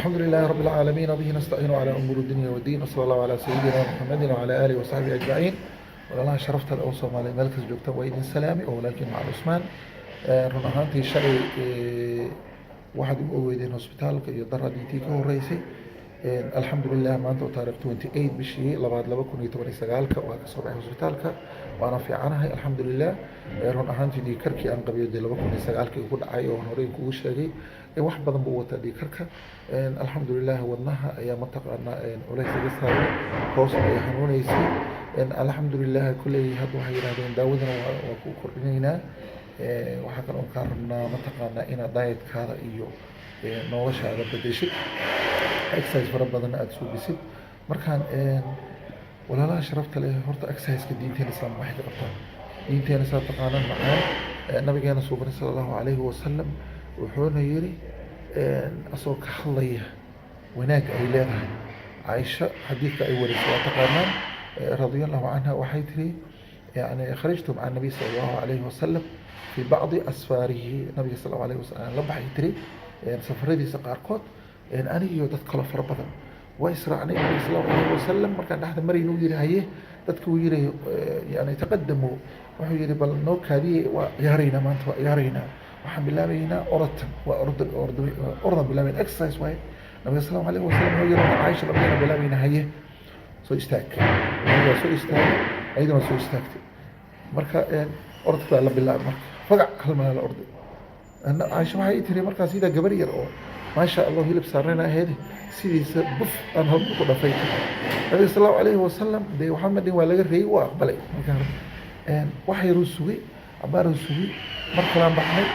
الحمد لله رب العالمين، وبه نستعين على أمور الدنيا والدين، وصلى الله على سيدنا محمد وعلى آله وصحبه أجمعين. Walaalaha sharafta leh oo Soomaaliya meel kasta joogta, waa idin salaami oo walaalkiin Macalin Cusmaan. Run ahaantii shalay waxaad igu ogeydeen hosbitaalka iyo daradii ka horeysay. Alxamdulilah, maanta oo taarikh 28 bishii labaad 2019-ka waa kasoo baxay hosbitaalka, waana fiicanahay, alxamdulilah. Run ahaantii dhiigkarkii aan qabiyo dee 2009-kii ku dhacay oo horey kugu sheegay, wax badan buu wataa dhiigkarka. Alxamdulilah, wadnaha ayaa mataqaanaa culays iga saaray, hoosna ay xanuuneysay. Alxamdulilah, kulley hadda waxay yidhahdeen daawadana waa ku kordhinaynaa. Waxaa kaloo kaa rabnaa mataqaanaa inaad dietkaada iyo noloshaada bedeshid, exercise fara badanna aada suubisid. Markaan walaalaha sharafta leh, horta exerciseka diinteena Islaamka waxay ka qabtaa? Diinteena saa taqaanaan macaan, nabigeena suuban sala Allahu calayhi wasalam wuxuuna yiri, asagoo ka hadlaya wanaagga ay leedahay, Caaisha xadiidka ay warisay waa taqaanaan, radia Allahu canha, waxay tiri yani خرجت مع النبي صلى الله عليه وسلم في بعض أسفاره. Nabiga sal Allahu alayhi wasalam la baxay tiri safaradiisa qaarkood, aniga iyo dad kaloo fara badan waa israacnay. Nabiga sal Allahu alayhi wasalam markaan dhexda marayna uu yiri, haye dadka uu yiri yani تقدموا, wuxuu yiri bal noo kaadiye, waa ciyaaraynaa maanta, waa ciyaaraynaa, waxaan bilaabaynaa oratan, waa orda orda ordan bilaabayna, exercise waaye. Nabiga sal Allahu alayhi wasalam wuxuu yiri, Caaisha, labadeena bilaabaynaa, haye soo istaag. Nabiga waa soo istaagay, ayadana waa soo istaagtay. Marka orodka baa la bilaabay, marka fagac hal malaa la orday. Caaisha waxay tiri markaas sidaa gabar yar oo maasha Allah hilib saarnayna ahayd, sidiisa buf aan hal ku dhafay. Nabiga sal Allahu alayhi wasalam dee waxaa madhin waa laga reeyey, waa aqbalay. Marka wax yaruu sugay, cabaaruu sugay, mar kalaan baxnay.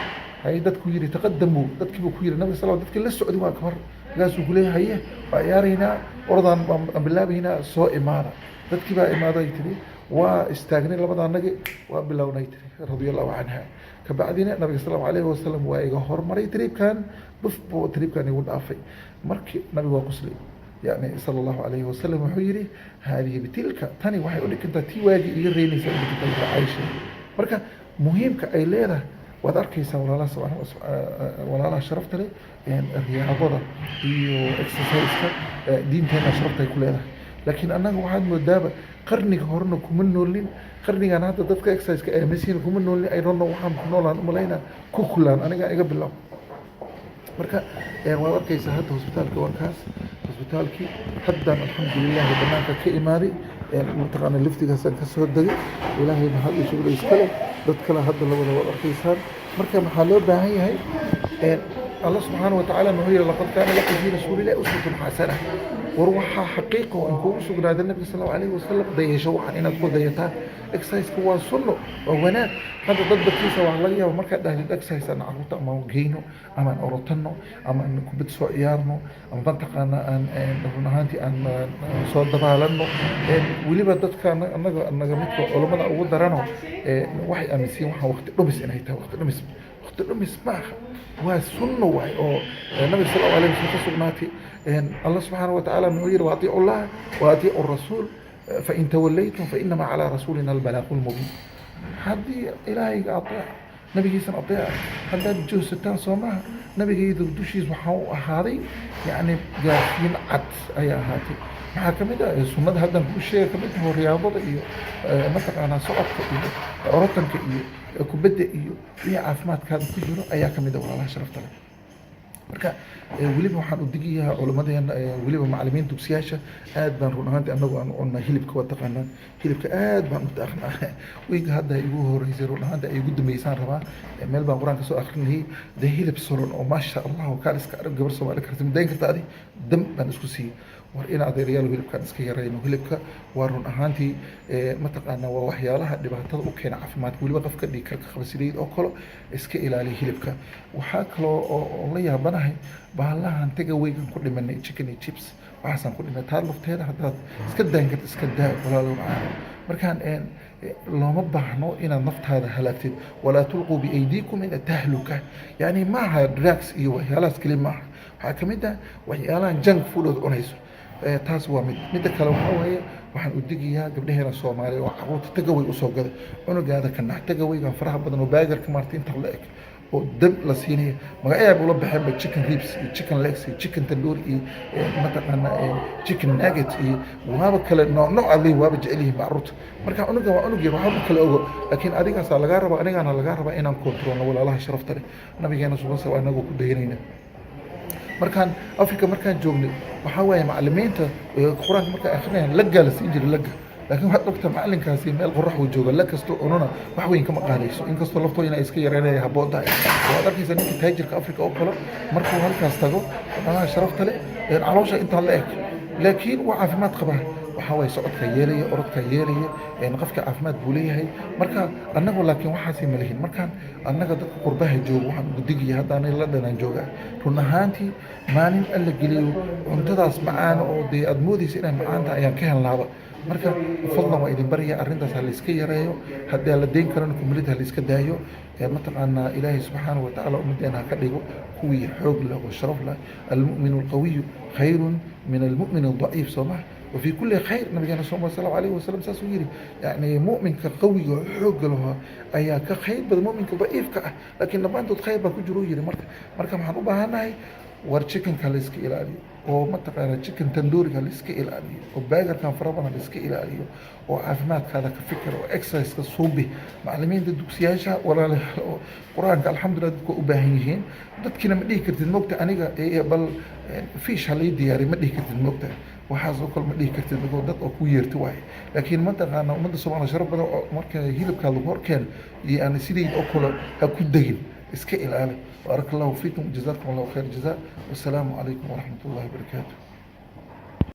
Haye dadku yidhi تقدموا, dadkii buu ku yidhi nabiga sal, dadkii la socday waa kahor. Markaasuu ku leeyahay, haye waa ciyaaraynaa, orodaan baan bilaabaynaa, soo imaada. Dadkii baa imaaday tiri, waa istaagnay labada anagi, waa bilownay tiri radia Allahu canha. Kabacdina nabiga sal Allahu alayhi wasalam waa iga hormaray tribkan, buf buu tribkan igu dhaafay. Markii nabiga waa quslay yani sala Allahu alayhi wasalam, wuxuu yidhi هذه بتلك, tani waxay u dhigantaa tii waagii iga reynaysa u dhigantaa Caaisha. Marka muhiimka ay leedahay waad arkaysaa, walaalaha sharafta leh, riyaadada iyo exercise-ka diinteena sharafta ay ku leedahay. Laakiin annaga waxaad moodaaba qarniga horena kuma noolin, qarnigan hadda dadka exercise-ka aaminsiin kuma noolin. I don't know waxaan ku noolaan umalaynaa ku kulaan aniga iga bilow. Marka waad arkaysaa hadda hosbitaalka waa kaas. Hosbitaalkii haddaan alxamdulilahi banaanka ka imaaday, mataqaana liftigaasaan kasoo degay. Ilaahay mahad iyo shukri iskale. Dad kale hadda labada waad arkaysaan. Marka maxaa loo baahan yahay? Allah subxaana watacaala muxuu yihi? لقد كان لكم في رسول الله أسوة حسنة. War waxaa xaqiiqa oo in kugu sugnaada nabiga sal Allahu alayhi wasalam dayasho waxaan inaad ku dayataan. Exercise-ka waa sunno, waa wanaag. Hadda dad badkiisa waxaa laga yaaba markaad dhahdid exercise aan carruurta ama geyno ama aan orotano ama aan kubad soo ciyaarno ama mataqaana aan run ahaantii aan soo dabaalano, weliba dadka anaga midka culammada ugu darano waxay aaminsiin waxaan waqti dhumis inay tahay. Waqti dhumis, waqti dhumis ma aha, waa sunno waay oo nabiga sal Allahu alayh wasalam ka sugnaatay. Allah subxaana wa tacaala muxuu yihi? وأطيعوا الله وأطيعوا الرسول فإن توليتم فإنما على رسولنا البلاغ المبين. Haddii Ilaahayga ateeca, nabigiisana ateeca, haddaad joogsataan soo maaha, nabigayda dushiis waxaa u ahaaday yacni gaarsiin cad ayaa ahaatay. Maxaa ka mid ah sunnada haddan kuu sheega kamid ah riyaadada iyo mataqaanaa socodka iyo orotanka iyo kubadda iyo wixii caafimaadkaada ku jiro ayaa kamid ah, walaalaha sharafta leh. Marka weliba waxaan u digayaa culimadeena, weliba macalimiin dugsiyaasha. Aad baan run ahaantii anagu aan u cunnaa hilibka, waa taqaanaan hilibka aad baan u taqnaa. Wiiga hadda igu horeysay, run ahaantii ay igu dambeysaan rabaa, meel baan Qur-aan kasoo akrinayay dee, hilib solon oo maasha Allah kaal iska arag, gabar Soomaali karta midayn karta adi dam baan isku siiyey. War in adeerayaal hilibkaan iska yarayno. Hilibka waa run ahaantii mataqaanaa waa waxyaalaha dhibaatada u keena caafimaadka, weliba qofka dhiig karka qaba sideed oo kale iska ilaaliya hilibka. Waxaa kaloo oo la yaabanahay bahallahan takeaway-gan ku dhimanay, chicken iyo chips waxaasaan ku dhimanay. Taa lafteeda haddaad iska daan karta iska daa, walaalo macaan. Markaan looma baahno inaad naftaada halaagtid. ولا تلقوا بأيديكم إلى التهلكة. Yani maaha drugs iyo waxyaalahaas keli maaha, waxaa kamid ah waxyaalahan junk food ood cunayso. Taas waa mid. Midda kale waxaa waaye, waxaan u digayaa gabdhaheena Soomaaliya oo carruurta takeaway usoo gada. Cunugaada ka nax takeaway-gan faraha badan oo burger-ka maarta inta la eg. oo dab la siinayo. Magacyaa ula baxeenba, chicken ribs iyo chicken legs iyo chicken tandoori iyo mataqaana chicken nugget iyo waaba kale nooc nooc aad leeyihin, waaba jecel yihiin carruurta. Marka cunugan waa cunug yar, waxba ma kala ogo, laakiin adigaasaa lagaa rabaa, anigaana lagaa rabaa inaan controlno. Walaalaha sharafta leh, nabigeena suban sal anagoo ku dayanayna. Markaan Africa markaan joognay, waxaa waaye macalimiinta qur-aanka markay akrinayaan laggaa la siin jiray, lagga. Laakiin waxaad ogtaa macalinkaasi meel qorax uu jooga, lag kastoo cunona wax weyn kama qaadayso, inkastoo laftoo inay iska yareynaya habboon tahay. Waad arkaysaa ninka taajirka Africa oo kale markuu halkaas tago, walaalaha sharafta leh, caloosha intaa la eg, laakiin waa caafimaad qabaa. Waxaa waaye socodkaa yeelaya, orodkaa yeelaya, qofka caafimaad buu leeyahay. Marka annagu laakiin waxaasi ma lihin. Markaan annaga dadka qurbaha jooga waxaan ugu digaya, hadda aniga London aan joogaa, run ahaantii maalin alla geliyo cuntadaas macaan oo dee aad moodaysa inay macaan tahay ayaan ka helnaaba. Marka fadlan waa idin barya, arrintaas ha layska yareeyo. Haddii aan la deyn karana, complete ha layska daayo. Mataqaanaa, Ilaahay subxaanahu watacaala ummaddeena ha ka dhigo kuwii xoog leh oo sharaf leh. المؤمن القوي خير من المؤمن الضعيف, soo maha? وفي كل خير. Nabigeena sal allahu alayhi wasalam saasuu yidhi, yani mu'minka qawiga oo xoogga lahaa ayaa ka khayr badan mu'minka daciifka ah, laakiin dhammaantood khayr baa ku jiro, yidhi. Marka waxaan u baahannahay, war chickenka la iska ilaaliyo, oo mataqaana chicken tandooriga la iska ilaaliyo, oo burgerkan fara badan la iska ilaaliyo, oo caafimaadkaada ka fikir, oo exerciseka suubi. Macalimiinta dugsiyaasha, walaalayaal, oo qur-aanka alxamdulillah dadku waa u baahan yihiin. Dadkiina ma dhihi kartid, mogta, aniga bal fish ha lay diyaariyo ma dhihi kartid, mogta, waxaas oo kale ma dhihi kartid, because dad oo ku yeerti waaye. Laakiin mataqaana ummadda Soomaaliya sharaf badan oo marka hilibkaa lagu horkeeno iyo aan sidayda oo kale ha ku degin, iska ilaali. بارك الله فيكم, جزاكم الله خير جزاء, والسلام عليكم ورحمة الله وبركاته.